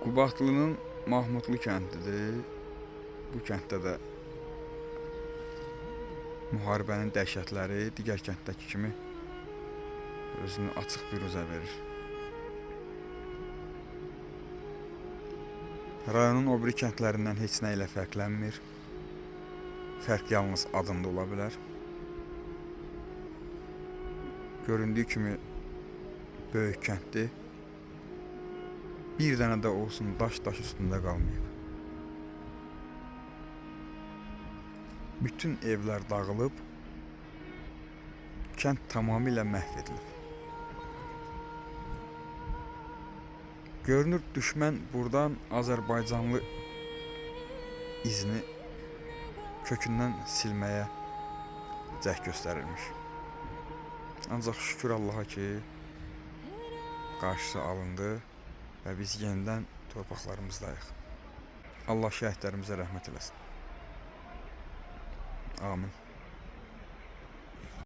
Qubadlının Mahmudlu kəndidir. Bu kənddə də müharibənin dəhşətləri digər kənddəki kimi özünü açıq büruzə verir. Rayonun o biri kəndlərindən heç nə ilə fərqlənmir. Fərq yalnız adında ola bilər. Göründüyü kimi böyük kənddir. Bir dənə də olsun daş daş üstündə qalmayıb. Bütün evlər dağılıb, kənd tamamilə məhv edilib. Görünür düşmən buradan Azərbaycanlı izini kökündən silməyə cəhd göstərirmiş. Ancaq şükür Allaha ki, qarşısı alındı və biz yenidən torpaqlarımızdayıq. Allah şəhidlərimizə rəhmət eləsin. Amin.